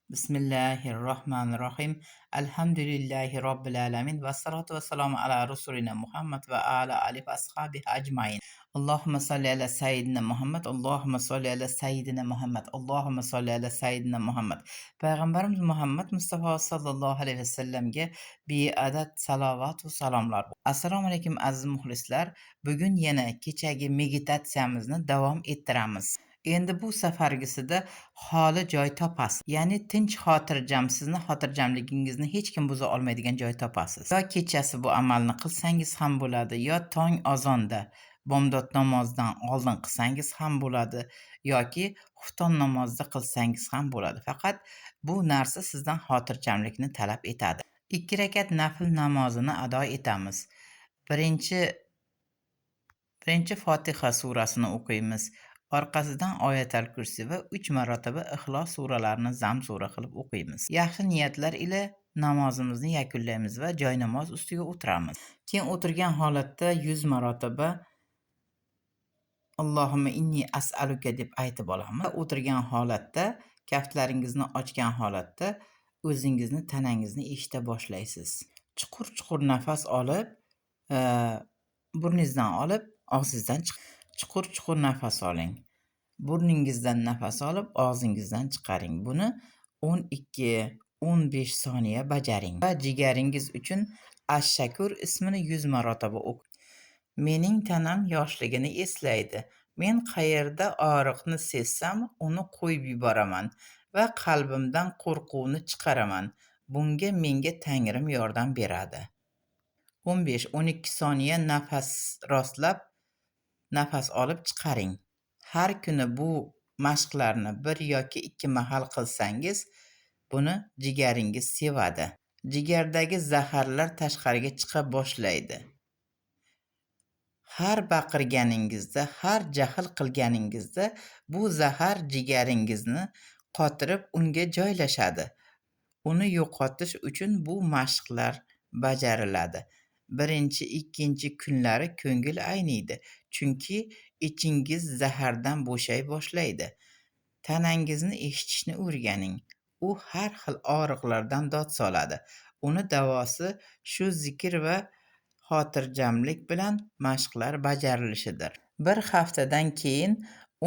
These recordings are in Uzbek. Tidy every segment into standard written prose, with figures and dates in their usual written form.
Bismillahirrohmanirrohim. Elhamdülillahi Robbil alamin. Va salatu va salamu ala rasulina Muhammad va ala alihi va ashabihi acmain. Allohumma solli ala sayyidina Muhammad. Allohumma solli ala sayyidina Muhammad. Allohumma solli ala sayyidina Muhammad. Payg'ambarimiz Muhammad Mustafa sallallohu alayhi vasallamga beadad salovat va salomlar. Assalomu alaykum, aziz muxlislar. Bugun yana kechagi meditatsiyamizni davom ettiramiz. Endi bu safargisida xoli joy topasiz. Ya'ni tinch, xotirjam, sizni xotirjamligingizni hech kim buza olmaydigan joy topasiz. Yo kechasi bu amalni qilsangiz ham bo'ladi, yo tong azonda bomdod namozidan oldin qilsangiz ham bo'ladi, yoki xufton namozida qilsangiz ham bo'ladi. Faqat bu narsa sizdan xotirjamlikni talab etadi. 2 rakat nafl namozini ado etamiz. Birinchi Fotiha surasini o'qiymiz. Orqasidan Oyatal Kursi va 3 marotaba Ixlos suralarini zam sura qilib o'qiymiz. Yaxshi niyatlar ila namozimizni yakunlaymiz va joy namoz ustiga o'tiramiz. Keyin o'tirgan holatda 100 marotaba Allohumma inni as'aluka deb aytib olamiz. O'tirgan holatda, kaftlaringizni ochgan holatda o'zingizni tanangizni eshita boshlaysiz. Chuqur-chuqur nafas olib, burningizdan olib, og'zingizdan chuqur-chuqur nafas oling. Burningizdan nafas olib, og'zingizdan chiqaring. Buni 12-15 soniya bajaring va jigaringiz uchun Ash-Shakur ismini 100 marotaba o'qing. Mening tanam yoshligini eslaydi. Men qayerda og'riqni sezsam, uni qo'yib yuboraman va qalbimdan qo'rquvni chiqaraman. Bunga menga Tangrim yordam beradi. 15-12 soniya nafas rostlab, nafas olib chiqaring. Har kuni bu mashqlarni 1 yoki 2 mahal qilsangiz, buni jigaringiz sevadi. Jigardagi zaharlar tashqariga chiqa boshlaydi. Har baqirganingizda, har jahl qilganingizda bu zahar jigaringizni qotirib unga joylashadi. Uni yo'qotish uchun bu mashqlar bajariladi. Birinchi, ikkinchi kunlari ko'ngil ayniydi, chunki ichingiz zahardan bo'shay boshlaydi. Tanangizni eshitishni o'rganing. U har xil og'riqlardan dod soladi. Uni davosi shu zikr va xotirjamlik bilan mashqlar bajarilishidir. Bir haftadan keyin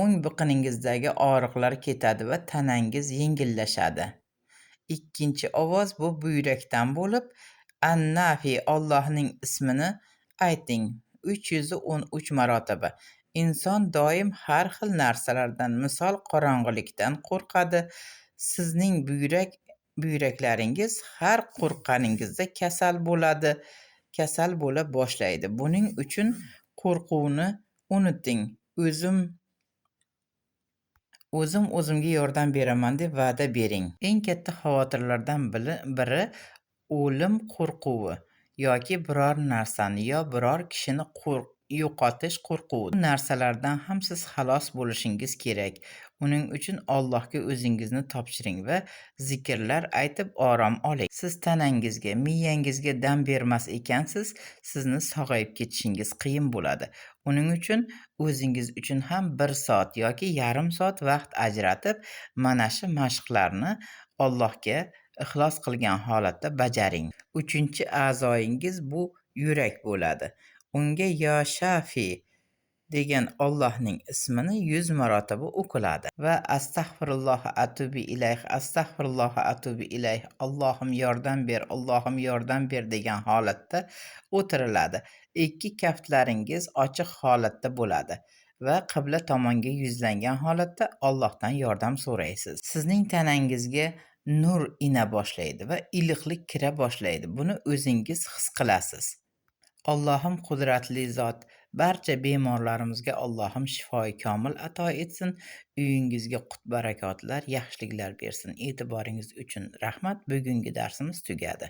o'ng biqiningizdagi og'riqlar ketadi va tanangiz yengillashadi. Ikkinchi ovoz bu buyrakdan bo'lib, An-Nafi Allohning ismini ayting 313 marotaba. Inson doim har xil narsalardan, misol qorong'ilikdan qo'rqadi. Sizning buyraklaringiz har qo'rqqaningizda kasal bo'la boshlaydi. Buning uchun qo'rquvni unuting. O'zim o'zimga yordam beraman deb va'da bering. Eng katta xavotirlardan biri o'lim qo'rquvi yoki biror narsani yo biror kishini yo'qotish qo'rquvi. Bu narsalardan ham siz xalos bo'lishingiz kerak. Uning uchun Allohga o'zingizni topshiring va zikrlar aytib orom oling. Siz tanangizga, miyangizga dam bermas ekansiz, sizni sog'ayib ketishingiz qiyin bo'ladi. Uning uchun o'zingiz uchun ham 1 soat yoki yarim soat vaqt ajratib, mana shu mashqlarni Allohga ixlos qilgan holatda bajaring. Uchinchi a'zoyingiz bu yurak bo'ladi. Unga Yo Shafi degan Allohning ismini 100 marotaba o'qiladi va astag'firulloh atubi ilayh, astag'firulloh atubi ilayh, Allohim yordam ber, Allohim yordam ber degan holatda o'tiriladi. Ikki kaftlaringiz ochiq holatda bo'ladi va qibla tomonga yuzlangan holatda Allohdan yordam so'raysiz. Sizning tanangizga nur ina boshlaydi va iliqlik kira boshlaydi. Buni o'zingiz his qilasiz. Allohim qudratli zot, barcha bemorlarimizga Allohim shifoi komil ato etsin, uyingizga qut barakotlar, yaxshiliklar bersin. E'tiboringiz uchun rahmat. Bugungi darsimiz tugadi.